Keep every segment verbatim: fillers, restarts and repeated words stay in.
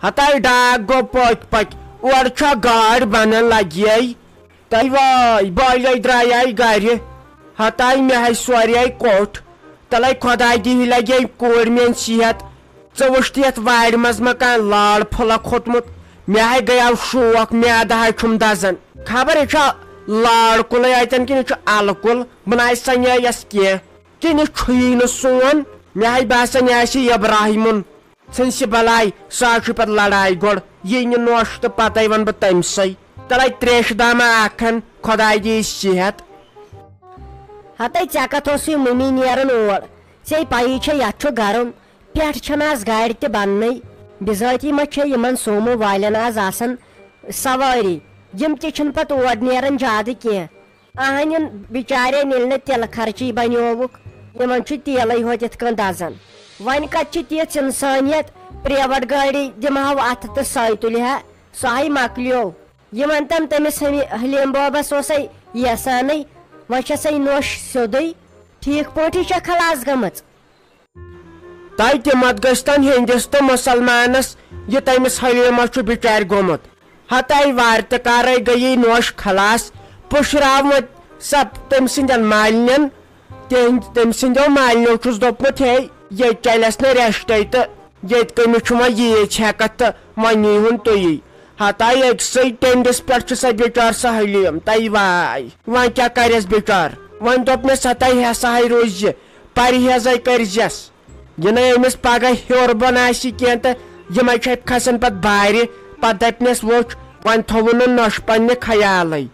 ہتاے ڈاکھ گوٚو پٔکۍ پٔکۍ، اورٕ چھا گاڈ بنان لگیے؟ تَے واے، بالے درٛایے گرِ۔ ہتاے مےٚ ہے سورے کوٚٹھ۔ تَلے خۄداے دِیہِ لگے کورِ میٲنۍ صحت۔ ژٕ وٕچھتھ یتھ وارِ منٛز ما کانٛہہ لال پھُلہ کھوٚتمُت؟ مےٚ ہے گٔیو شوق، میادٕ ہے چھُم دزان۔ خبر یہِ چھا لال کُلے اتٮ۪ن کِنہٕ یہِ چھُ الہٕ کُل؟ بہٕ نہ ہے سنییس کینٛہہ۔ کِنہٕ چھُیی نہٕ سون؟ مےٚ ہے باسان یہِ آسہِ ابراہیمُن۔ ژھٕنسہِ بلاے، سُہ ہا چھُ پتہٕ لڑایہِ گۄڈٕ، یی نہٕ نوش تہٕ پتے ونہٕ بہٕ تٔمۍ سٕے۔ تلے تریشہِ دامہ اکھ ہن، خۄداے دِیہِ صحت۔ ہتے ژےٚ کتھ اوسُے مُمی نیران اور؟ ژےٚ پَیی چھےٚ یتھ چھُ گرم، پٮ۪ٹھ چھنہٕ از گاڑِ تہِ بننٕے۔ بِذٲتی ما چھےٚ یِمن سومو والٮ۪ن از آسان سوٲری؟ یِم تہِ چھِنہٕ پتہٕ اور نیران زیادٕ کینٛہہ۔ اہنٮ۪ن بِچارٮ۪ن ییٚلہِ نہٕ تِلہٕ خرچی بنیووُکھ، یِمن چھُ تیلٕے ہوت یِتھ کٔنۍ دزان۔ وۄنۍ کتہِ چھِ تِژھ انسٲنیت، پریوٹ گٲڑی دِمہو اتھٕ تہٕ سۄے تُلہِ ہا، سۄ ہاے مۄکلیو۔ یہِ ونتم تٔمِس حمی-، حلیم بابس اوسے ییسانٕے، وۄنۍ چھسے نوٚش سیوٚدُے۔ ٹھیک پٲٹھی چھےٚ خلاص گٔمٕژ۔ تَے تہِ مت گٔژھتن ہیٚنٛدِس تہٕ مُسلمانس، یہِ تٔمِس حلیمس چھُ بِچارِ گوٚمُت۔ ہتاے وارِ تہٕ کارے گٔیی نوش خلاص۔ پُشراو وۄنۍ سا تٔمۍ سٕنٛدٮ۪ن مالنٮ۪ن۔ تِہنٛد-، تٔمۍ سٕنٛدیو مالنیو چھُس دوٚپمُت، ہے، ییٚتہِ چلٮ۪س نہٕ ریشٹے تہٕ ییٚتہِ کٔمِس چھُ وۄنۍ ییٖژ ہٮ۪کتھ تہٕ وۄنۍ نیٖہُن تُیی۔ ہتاے أکسٕے ٹٮ۪نٛڈِس پٮ۪ٹھ چھُ سا بِچار سا حلیٖم، تَے واے۔ وۄنۍ کیٛاہ کرٮ۪س بِچار؟ وۄنۍ دوٚپنس، ہتاے ہسا ہے روزِ پرہیزے کٔرزٮ۪س۔ یہِ نَے أمِس پگاہ ہیوٚر بۄن آسہِ کینٛہہ تہٕ یِمے چھِ اَتہِ کھسان پتہٕ بارِ، پتہٕ دَپنَس، وٕچھ، وۄنۍ تھوٚوُن نہٕ نۄشہِ پننہِ خیالٕے۔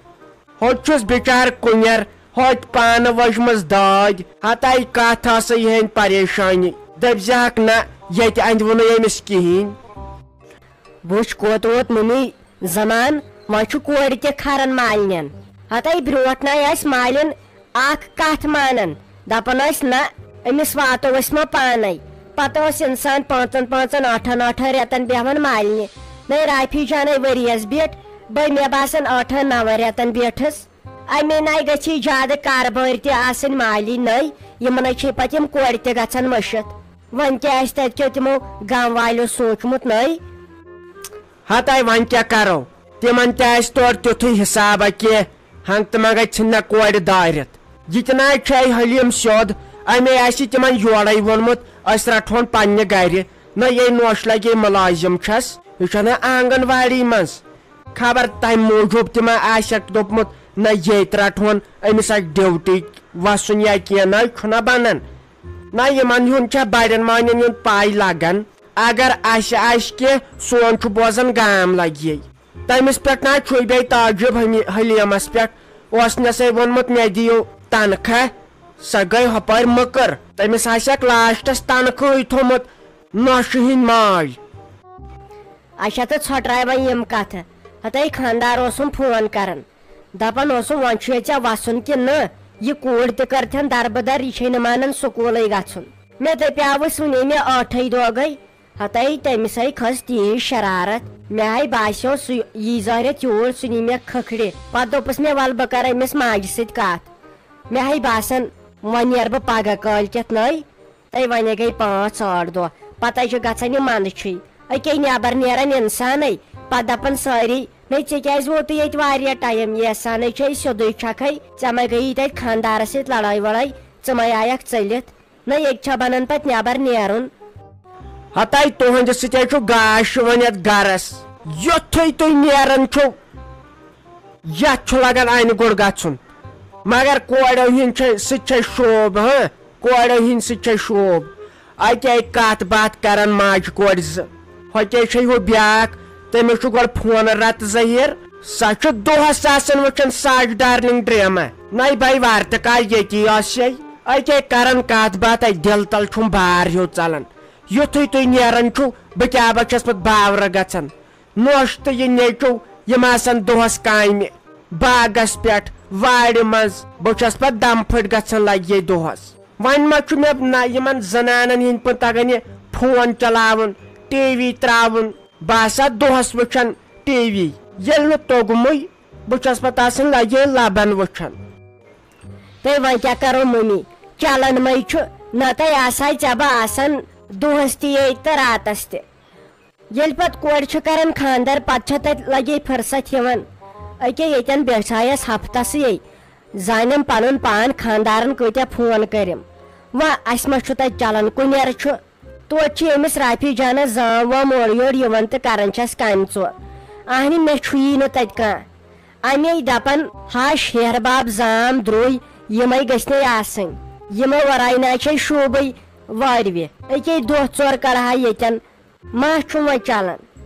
ہوٚتہِ چھُس بِچارٕ کُنٮ۪ر، ہوٚتہِ پانہٕ ؤجمٕژ دٲدۍ، ہتاے کتھ ٲسٕے یِہٕنٛدۍ پریشٲنی۔ دٔپۍ زِہکھ نہ، ییٚتہِ اندِ وُنُے أمِس کِہیٖنۍ۔ وٕچھ کوٚت ووت مُمی زمان، وۄنۍ چھُ کورِ تہِ کھران مالنٮ۪ن۔ ہتاے برٛونٛٹھ نَے ٲسۍ مالِن اکھ کتھ مانان، دپان ٲسۍ، نہ، أمِس واتو أسۍ ما پانے۔ پتہٕ اوس انسان پانٛژن پانٛژن ٲٹھن ٲٹھن رٮ۪تن بیہوان مالنہِ۔ نَے رافی جانے ؤریس بیٖٹھ، بٔے مےٚ باسان ٲٹھن نون رٮ۪تن بیٖٹھٕس۔ اَمے نَے گژھِ زیادٕ کارٕبٲرۍ تہِ آسٕنۍ مالی نٔے، یِمنٕے چھِ پتہٕ یِم کورِ تہِ گژھان مٔشِتھ۔ وۄنۍ کیٛاہ آسہِ تتہِ کیو تِمو گام والیو سوٗنٛچمُت نٔے؟ ہتاے وۄنۍ کیٛاہ کرو؟ تِمن تہِ آسہِ تورٕ تیُتھُے حسابہ کینٛہہ، ہنگ تہٕ منگے ژھٕنۍ نہ کورِ دٲرِتھ۔ یہِ تہِ نہ چھے حلیم سیوٚد، امے آسہِ تِمن یورے ووٚنمُت، أسۍ رٹہون پننہِ گرِ، نہ یے نوش لگے مُلٲزِم چھس، یہِ چھنہ آنگن واڑی منٛز۔ خبر تمہِ موٗجوٗب تہِ ما آسٮ۪کھ دوٚپمُت، نہ ییٚتہِ رٹہون أمِس آسہِ ڈیوٹی وسُن یا کینٛہہ، نہ چھُنہ بنان۔ نہ یِمن ہُنٛد چھا بڑٮ۪ن مانٮ۪ن ہُنٛد پاے لگان؟ اگر اسہِ آسہِ کینٛہہ، سون چھُ بوزان گام لگہِ۔ تٔمِس پٮ۪ٹھ نہ چھُے بیٚیہِ تعجب حمی-، حلیٖمس پٮ۪ٹھ۔ اوس نہ سَے ووٚنمُت، مےٚ دِیِو تنخواہ، سۄ گٔے ہۄپٲرۍ مٔکٕر۔ تٔمِس آسٮ۪کھ لاسٹس تنخواہٕے تھوٚمُت نۄشہِ ہٕنٛدۍ ماے۔ اچھا، تہٕ ژھۄٹراے وۄنۍ یِم کتھٕ۔ ہتے خانٛدار اوسُم فون کران، دپان اوسُم، وۄنۍ چھُے ژےٚ وسُن کِنہٕ نہٕ؟ یہِ کوٗر تہِ کٔرتھن دربٕدر، یہِ چھے نہٕ مانان سکوٗلے گژھُن۔ مےٚ دپیاوُس وُنے، مےٚ ٲٹھے دۄہ گٔے۔ ہتے تٔمِسے کھٔژ تیز شرارت۔ مےٚ ہاے باسیو سُہ یی ظٲہرِتھ یوٗر، سُہ نی مےٚ کھکھرِ۔ پتہٕ دوٚپُس مےٚ، ول بہٕ کرٕ أمِس ماجہِ سۭتۍ کتھ۔ مےٚ ہاے باسان، وۄنۍ نیرٕ بہٕ پگاہ کٲلۍ کٮ۪تھ نَے۔ تہٕ وۄنۍ گٔے پانٛژھ ٲٹھ دۄہ۔ پتہٕ چھُ گژھان یہِ منٛدچھٕے۔ أکے نیبر نیران انسانٕے۔ پتہٕ دپان سٲری، "نے، ژےٚ کیازِ ووتُے ییٚتہِ واریاہ ٹایم؟ یہِ احسانٕے چھے سیوٚدُے چھکھے۔ ژےٚ ما گٔیی تتہِ خانٛدارس سۭتۍ لڑٲے وڑٲے؟ ژٕ ما آیکھ ژٔلِتھ؟" نہ، ییٚتہِ چھا بنان پتہٕ نٮ۪بر نیرُن؟ ہتاے تُہنٛدِ سۭتۍ ہے چھُ گاش یِوان یتھ گرس۔ یُتھُے تُہۍ نیران چھِو، یتھ چھُ لگان انہِ گوٚٹ گژھُن۔ مگر کورٮ۪و ہٕنٛدۍ چھے، سۭتۍ چھے شوب، ہاں، کورٮ۪و ہٕنٛدۍ سۭتۍ چھے شوب۔ اتے کتھ باتھ کران ماجہِ کورِ زٕ۔ ہوٚتے چھے ہُہ بیاکھ، تٔمِس چھُ گۄڈٕ فون رتہٕ ظہیر۔ سۄ چھِ دۄہس آسان وٕچھان ساج ڈارلنگ ڈرامہ۔ نَے بے وارٕ تہٕ کالہِ ییٚتی ٲسے۔ اتے کران کتھ باتھ، اتے دِل تل چھُم بار ہیوٗ ژلان۔ یُتھُے تُہۍ نیران چھِو، بہٕ کیٛاہ بہ چھَس پتہٕ باورٕ گژھان۔ نوش تہٕ یہِ نیٚچو، یِم آسان دۄہس کامہِ، باغس پٮ۪ٹھ، وارِ منٛز۔ بہٕ چھَس پتہٕ دم پھٔٹۍ گژھان لگہِ یے دۄہس۔ وۄنۍ ما چھُ مےٚ نہ یِمن زنانن ہٕنٛدۍ پٲٹھۍ تگان یہِ فون چلاوُن، ٹی وی تراوُن۔ بہٕ آسہٕ ہا دۄہس وٕچھان ٹی وی، ییٚلہِ نہٕ توٚگمُے، بہٕ چھَس پتہٕ آسان لگے لبن وٕچھان۔ تہٕ وۄنۍ کیٛاہ کرو مٔمی؟ چلان مَے چھُ، نتہٕ آسہٕ ہاے ژےٚ بہٕ آسان دۄہس تہِ ییٚتہِ تہٕ راتس تہِ۔ ییٚلہِ پتہٕ کورِ چھِ کران خانٛدر، پتہٕ چھےٚ تتہِ لگے فرصت یِوان۔ أکے ییٚتٮ۪ن بیٹھایس ہفتس یے، زانٮ۪م پنُن پان خانٛدارن کۭتیاہ فون کٔرِم۔ وۄنۍ اسہِ ما چھُ تتہِ چلان، کُنیر چھُ۔ توتہِ چھِ أمِس رافی جانس زام وام اورٕ یورٕ یِوان تہٕ کران چھس کامہِ ژور۔ اہنہِ مےٚ چھُیی نہٕ تتہِ کانٛہہ۔ اَمے دَپان، ہش ہیہر باب زام درٛوے، یِمے گٔژھۍ نے آسٕنۍ۔ یِمو ورٲے نہ چھے شوٗبٕے وارِ وِ۔ أکے دۄہ ژور کڑہا ییٚتٮ۪ن، ما چھُم وۄنۍ چلان۔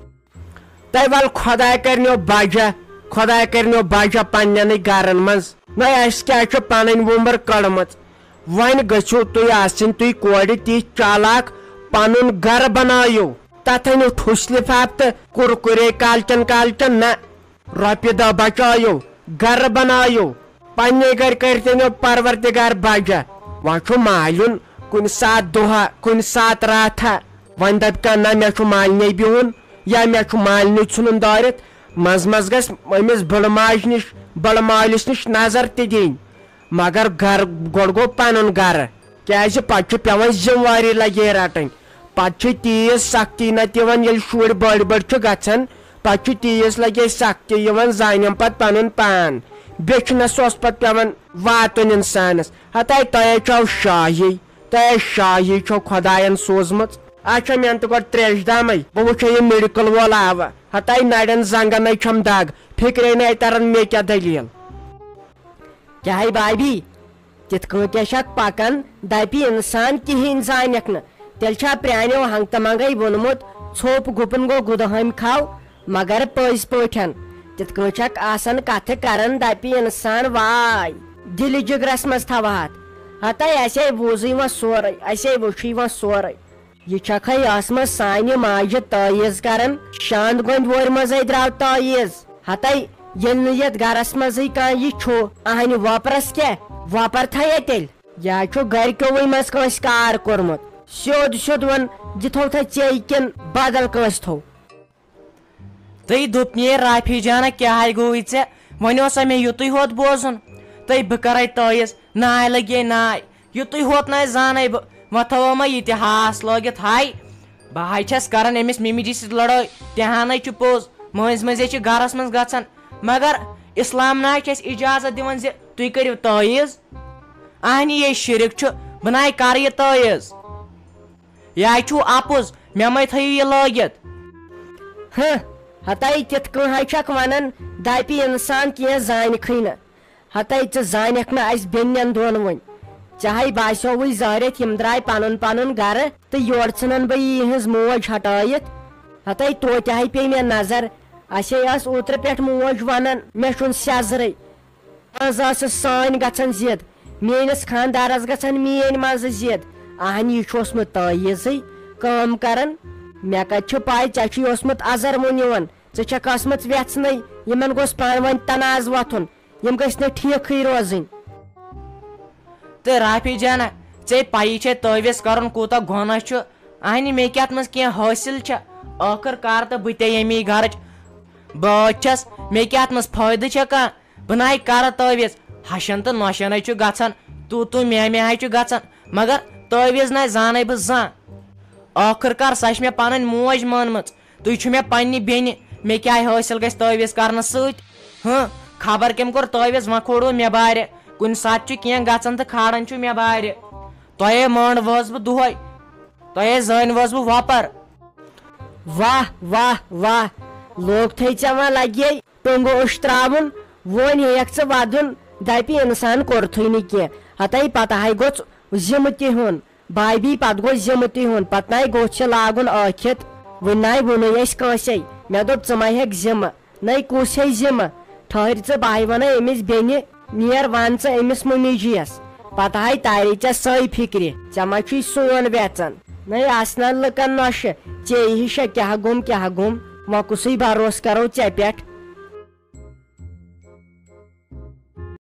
تۄہہِ ول خۄداے کرنیو بجا، خۄداے کرنیو بجا پننٮ۪نٕے گرن منٛز۔ نہ، اسہِ کیٛاہ چھُ پنٕنۍ وُمبر کٔڑمٕژ؟ وۄنۍ گٔژھِو تُہۍ آسٕنۍ تُہۍ کورِ تِژھ چالاک، پنُن گرٕ بنٲیِو۔ تتھ أنِو ٹھُس لفاف تہٕ کُرکُرے کالچن کالچن نہ۔ رۄپیہِ دہ بچٲیِو، گرٕ بنٲیِو۔ پننہِ گرِ کٔرِتھ أنِو پروردگار بجا۔ وۄنۍ چھُ مالیُن کُنہِ ساتہٕ دۄہا، کُنہِ ساتہٕ راتھا۔ وۄنۍ دپہِ کانٛہہ، نہ، مےٚ چھُ مالنہِ بِہُن یا مےٚ چھُ مالنہِ ژھُنُن دٲرِتھ۔ منٛزٕ منٛزٕ گژھِ أمِس بٕڑٕ ماجہِ نِش، بٕڑٕ مٲلِس نِش نظر تہِ دِنۍ۔ مگر گرٕ، گۄڈٕ گوٚو پنُن گرٕ۔ کیازِ پتہٕ چھِ پٮ۪وان ذمہٕ واری لگے رٹٕنۍ۔ پتہٕ چھِ تیٖژ سختی نتہٕ یِوان، ییٚلہِ شُرۍ بٔڑۍ بٔڑۍ چھِ گژھان، پتہٕ چھِ تیٖژ لگے سختی یِوان، زانٮ۪م پتہٕ پنُن پان۔ بیٚیہِ چھُنہ سُہ اوس پتہٕ پٮ۪وان واتُن انسانس۔ ہتاے تۄہے چھو شاہی، تۄہے شاہی چھو خۄداین سوٗزمٕژ۔ اچھا، مےٚ تہِ گۄڈٕ تریش دامے، بہٕ وٕچھے یہِ میڈیکل وول آوٕ۔ ہتاے نرٮ۪ن زنگن ہے چھم دگ، فکرے نہٕ تران مےٚ کیٛاہ دٔلیٖل۔ کیٛاہ ہے بابی، تِتھ کٲٹھۍ چھکھ پکان، دپہِ انسان کِہینۍ زانکھ نہٕ۔ تیٚلہِ چھا پرٛانیو ہنٛگتہٕ منٛگے ووٚنمُت، ژھوٚپ گُپن گوٚو گُدہٲمۍ کھاو، مگر پٔزۍ پٲٹھۍ۔ تِتھ کٲٹھۍ چھکھ آسان کتھٕ کران، دپہِ انسان واے، دِلہِ جگرس منٛز تھاوہتھ۔ ہتے اسے بوٗزٕے وۄنۍ سورُے، اسے وُچھٕے وۄنۍ سورُے۔ یہِ چھکھے ٲسمٕژ سانہِ ماجہِ تٲیٖز کران، شاند گۄنٛدِ وورِ منٛزے درٛاو تٲیٖز۔ ہتے ییٚلہِ نہٕ یتھ گرس منٛزٕے کانٛہہ یہِ چھُ، اہنہِ وۄپرس کیٛاہ؟ وۄپر تھایے تیٚلہِ؟ یا چھُ گرِکیوٕے منٛز کٲنٛسہِ کار کوٚرمُت؟ سیوٚد سیوٚد وَن، دِتھو تھا ژے کِنہٕ بدل کٲنٛسہِ تھو؟ تہٕ دوٚپ، "نیر رافی جانا، کیٛاہ ہاے گوٚوُے ژےٚ؟ وۄنۍ اوسا مےٚ یُتُے ہوت بوزُن؟ تہٕ بہٕ کرے تٲیٖز، ناے لگے ناے، یُتُے ہوت ناے زانے بہٕ، وۄنۍ تھاوو ما یہِ تہِ ہاس لٲگِتھ ہاے؟ بہٕ ہاے چھَس کران أمِس مِمِجی سۭتۍ لڑٲے، تہِ ہانَے چھُ پوٚز، مٔنٛزۍ مٔنٛزۍ چھِ گرس منٛز گژھان، مگر اسلام نہ چھِ اَسہِ اجازت دِوان زِ تُہۍ کٔرِو تٲیٖز۔ اہنہِ یے شرک چھُ، بہٕ ناے کرٕ یہِ تٲیٖز۔ یا چھُو اپُز، مےٚ مَے تھٲیِو یہِ لٲگِتھ؟" ہہ، ہتاے تِتھ کٔنۍ ہاے چھکھ ونان، دپہِ انسان کینٛہہ زانکھٕے نہٕ۔ ہتاے ژٕ زانکھ نہٕ اسہِ بیٚنٮ۪ن دۄن وۄنۍ۔ ژےٚ ہاے باسیووُے زٲرِتھ یِم درٛاے پنُن پنُن گرٕ تہٕ یورٕ ژھٕنن بہٕ یِہٕنٛز موج ہٹٲیِتھ۔ ہتاے توتہِ ہاے پیٚیہِ مےٚ نظر۔ اسے ٲس اوترٕ پٮ۪ٹھ موج ونان، مےٚ چھُن سیزرٕے۔ منٛز ٲسٕس سٲنۍ گژھان ضد، میٲنِس خانٛدارس گژھان میٲنۍ منٛزٕ ضد۔ اہنہِ یہِ چھُ اوسمُت تٲیٖزٕے کٲم کران۔ مےٚ کتہِ چھُ پاے ژےٚ چھُے اوسمُت ازر وُن یِوان، ژٕ چھکھ ٲسمٕژ وٮ۪ژھنٕے، یِمن گوٚژھ پانہٕ ؤنۍ تنازٕ وۄتھُن، یِم گٔژھۍ نہٕ ٹھیٖکھٕے روزٕنۍ۔ تہٕ رافی جانا، ژےٚ پَیی چھے تٲویٖز کَرُن کوٗتاہ گۄناہ چھُ؟ اَہنہِ مےٚ کیٛاہ اَتھ منٛز کینٛہہ حٲصِل چھےٚ؟ ٲخٕر کار تہٕ بہٕ تے ییٚمی گَرٕچ بٲژ چھَس، مےٚ کیٛاہ اَتھ منٛز فٲیدٕ چھےٚ کانٛہہ؟ بہٕ نَے کَرٕ تٲویٖز، ہَشَن تہٕ نۄشَن ہے چھُ گژھان، تو تو مےٚ مےٚ ہے چھُ گژھان، مگر تٲویٖز نَے زانَے بہٕ زانٛہہ۔ ٲخٕر کار سۄ چھِ مےٚ پَنٕنۍ موج مٲنمٕژ، تُہۍ چھِو مےٚ پننہِ بیٚنہِ، مےٚ کیٛاہ حٲصِل گژھِ تٲویٖز کرنہٕ سۭتۍ؟ ہٕنٛہ، خبر کٔمۍ کوٚر تٲویٖز، وۄنۍ کھوڑوٕ مےٚ بارِ۔ کُنہِ ساتہٕ چھُ کینٛہہ گژھان تہٕ کھالان چھُ مےٚ بارِ۔ تۄہے مٲنڈ وٲس بہٕ دۄہے، تۄہے زٲنۍ وٲس بہٕ وۄپر۔ واہ، واہ، واہ، لوگ تھے ژےٚ وۄنۍ لگے ٹوٚنٛگہٕ اوٚش ترٛاوُن، وۄنۍ ہیٚیَکھ ژٕ ودُن، دپہِ انسان کوٚرتھٕے نہٕ کینٛہہ۔ ہتے پتہٕ ہاے گوٚژھ ذمہٕ تہِ ہیوٚن۔ بھابھی، پتہٕ گوٚو ذمہٕ تہِ ہیوٚن، پتہٕ نَے گوٚژھ یہِ لاگُن ٲکھِتھ۔ وٕنہِ نَے ووٚنُے اَسہِ کٲنٛسے۔ مےٚ دوٚپ، "ژٕ ما ہیٚکھ ذمہٕ؟" نَے کُس ہیٚیہِ ذمہٕ؟ ٹھٔہر ژٕ، بہٕ ہاے وَنَے أمِس بیٚنہِ، نیر وَن ژٕ أمِس مُمِجیَس۔ پتہٕ ہاے تارے ژےٚ سۄے فِکرِ، ژےٚ ما چھُے سون وٮ۪ژَن؟ نَے آسنہ لُکَن نۄشہِ، ژے ہِشہ کیٛاہ گوٚم، کیٛاہ گوٚم؟ وۄنۍ کُسٕے بھروسہٕ کَرو ژےٚ پٮ۪ٹھ؟